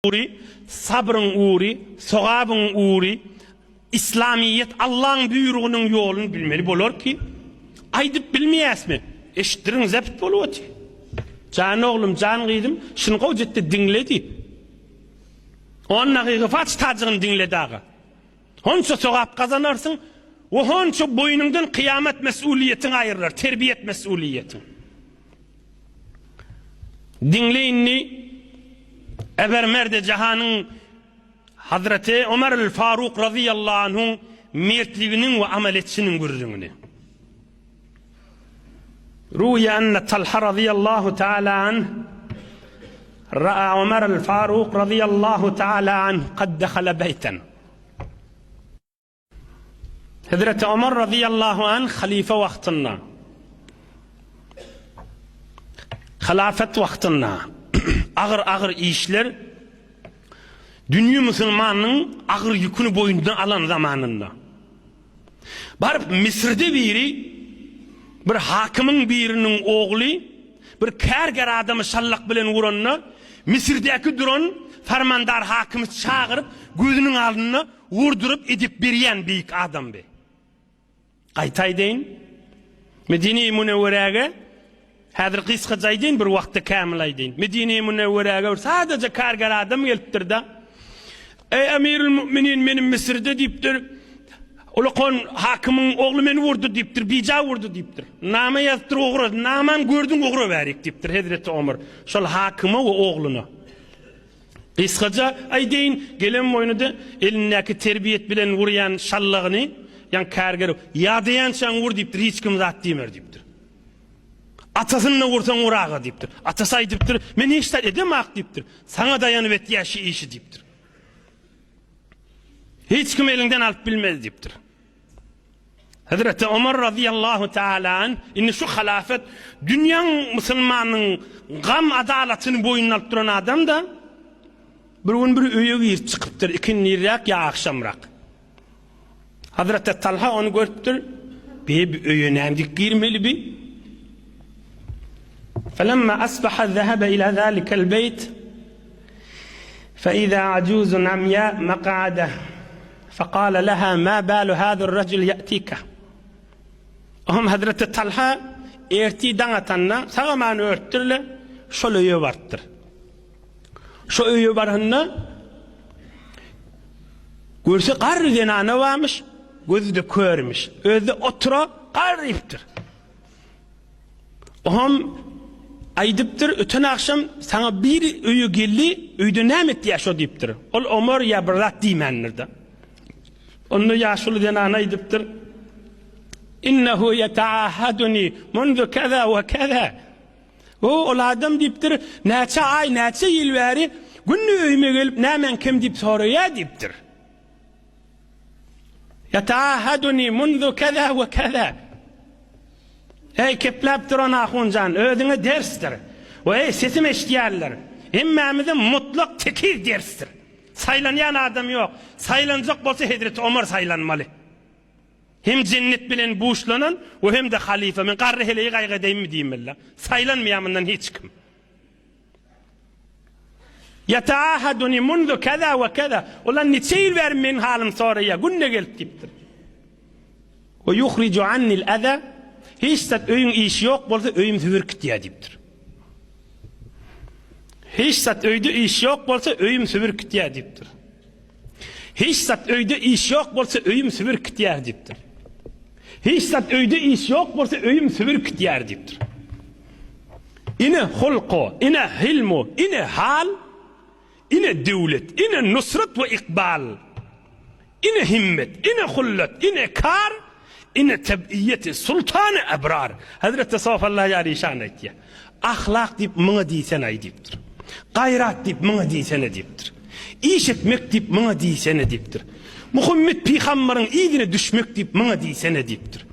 Ugry, sabryň ugry, sogabyň ugry, Yslamyýet Allaň buýrugynyň ýoluny bilmeli bolar ki, aýdyp bilmeýäsmi? Eşitdiriň zebt bolup otyr. Jan oglum, jan gyzym, şuny gowja etde diňle diýip. On dagyga faç tajygyny diňle daga. Honça sogap gazanarsyň we honça boýnuňdan kyýamat mesuliýetiň aýrylar, terbiýet mesuliýetiň. Diňle indi Ebermerde jahanyň Hazreti Omar el Faruk razyýallahu anhuň mertliginiň we amal etişiniň gürrüňini. Ruwiýa enne Talha razyýallahu taala anh ra'a Omar el Faruk razyýallahu taala anh kad dehala beýten. Hezreti Omar razyýallahu anh halyfa wagtynda, hylafet wagtynda agyr-agyr işler dünýe musulmanynyň agyr ýüküni boýnuna alan zamanynda baryp Misrde biri bir hakymyň biriniň ogly bir kärger adamy şallak bilen uranda Misrdäki duran farmandar hakymy çagyryp gözüniň alnynda Urduryp edip berýän beýik adam bi. Gaýta aýdaýyn. Medine-i Münewweräge, häzir gysgaça aýdaýyn, bir wagtda kämil aýdaýyn. Medine-i Münewweräge bir sadaja karger adam gelipdir-de, Eý, Emirül Müminin, meni Müsürde diýipdir, ulakan hakymyň ogly meni urdy diýipdir, bija urdy diýipdir. Nama ýazypdyr, ugra, namany gördüň, ugra bärik diýipdir Hezreti Omar şol hakyma we ogluna. Gysgaça aýdaýyn, gelen boýnuda elindäki terbiýet bilen urýan şallagyny, ýaňky kärger, Ýadaýançaň ur diýipdir, hiç kim zat diýmer diýipdir. Atasyny-da ursaň ur aga diýipdir. Atasy aýdypdyr, Men hiç zat edemak diýipdir. Saňa daýanyp etýä şi işi diýipdir. Hiç kim eliňden alyp bilmez diýipdir. Hezreti Omar razyýallahu taala anh indi şu halafet dünýäň musulmanyň gam adalatyny boýnuna alyp duran adam-da bir gün bir öýe girip çykypdyr ikindiräk ýa agşamrak. Hazreti Talha ony görüpdir. Be bi öýe näme girmeli bi? Felemma asbaha zehebe ila zalikel beýt Fe iza ajuzun amýa maq'adeh Fekale leha ma balu hazar rejul ýe'tika. Oňam Hazreti Talha ertir daň atanda sag-aman örtdür-le, şol öýe barypdyr. Şo öýe baranda görse garry zenana barmyş, gözi-de körmüş. Özi-de otura garrypdyr. Oňam aýdypdyr, öten agşam saňa biri öýe geldi, öýde näme etýär şo diýipdir. Ol Omar ýa bir zat diýmändir-de. Onda ýaşuly zenan aýdypdyr, Innehu ýeteahaduni munzu keza we keza. O, ol adam diýipdir, näçe aý, näçe ýyl bäri günde öýüme gelip nämäň kem diýip soraýar diýipdir. Ýetaahaduni munzu keza we keza. Eý, kepläp duran ahun jan, özüňe dersdir. We eý, sesim eşidýänler, hemmämize mutlak tekiz dersdir. Saýlanýan adam ýok. Saýlanjak bolsa Hezreti Omar saýlanmaly. Hem jennet bilen buşlanan we hem-de halyfa. Men garry heleýi gaýgy edeýinmi diýmeli. Saýlanmaýar mundan hiç kim. Ýetaahaduni munzu keza we keza. Olar niçe ýyl bäri meniň halymy soraýar, günde gelip diýipdir. We yuhriju annil aza. Hiç zat öýüň işi ýok bolsa öýüm sübürkitýär diýipdir. Hiç zat öýde iş ýok bolsa öýüm sübürkitýär diýipdir. Hiç zat öýde iş ýok bolsa öýüm sübürkitýär diýipdir. Hiç zat öýde iş ýok bolsa öýüm sübürkitýär diýipdir. Ine hulku, ine hilmu, ine hal, ine döwlet, ine nusrat we ykbal, ine himmet, ine hullat, ine kar, ine teb'iýeti sultany ebrar. Hezreti Sofallah Ýar işan aýtýar. Ahlak diýip muňa diýsene-aý diýipdir. Gaýrat diýip muňa diýsene diýipdir. Iş etmek diýip muňa diýsene diýipdir. Muhammet pygambaryň yzyna düşmek diýip muňa diýsene diýipdir.